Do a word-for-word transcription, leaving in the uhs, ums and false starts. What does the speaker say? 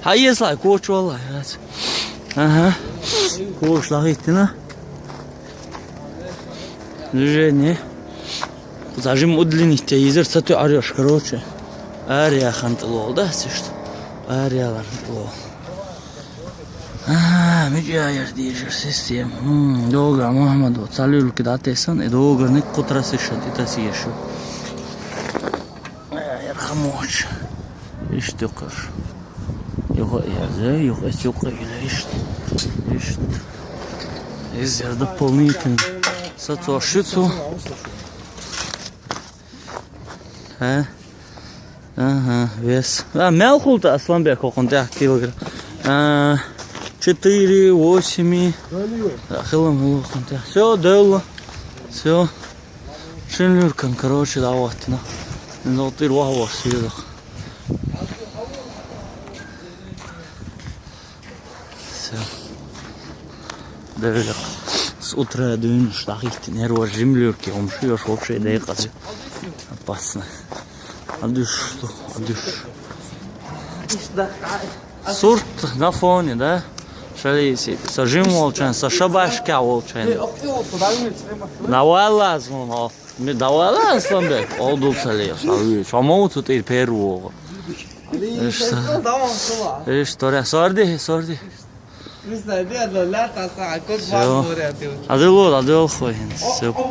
Хьаэцалахь, коча валлахь, яц. Ага. Коча дӀахӀиттина. Движение. Зажим удлинить йизар ца тоьар йош, короче. Араяь хинна тӀе ловла, да, цига? Араяь ларна тӀе ловла. Ага, мича яр дезар система. М, догӀа Мухьаммад, вот, цхьа люлька дӀатессан, и догӀарниг кхо трассаш тӀе тасса езаш. Э, ярхамоча. Иштта юкъаш. Юха яз, юха эс юкъа йила, иштта. Иштта. Из яр дополнительно. Сацо шицу. А? Ага, вес. А, мел хул-те, Асланбек, хӀокхунна тӀехь килограмм? А, четыре, восемь. А, хила мел хӀокхунна тӀехь. Всё, девлла. Всё. Шин люлькан, короче, дӀахӀоттийна. Ин зовтир вахваш сирах. Всё. Девлла. С утра дуьйна дӀахӀиттина, хӀара жим люлька, хӀума шуьйш вообще декъаза. Опасно. Адуш, что? Адуш. Сурт на фоне, да? Шалиси. Со жим волчан, со шабашка волчан. Давай лазмун, о. Ми давай лазмун, бе. Олдул цале. Шо мовцу тӀе первого. Ишта. Ишта, сорди, сорди. Всё. Адилу, адил хойн. Всё.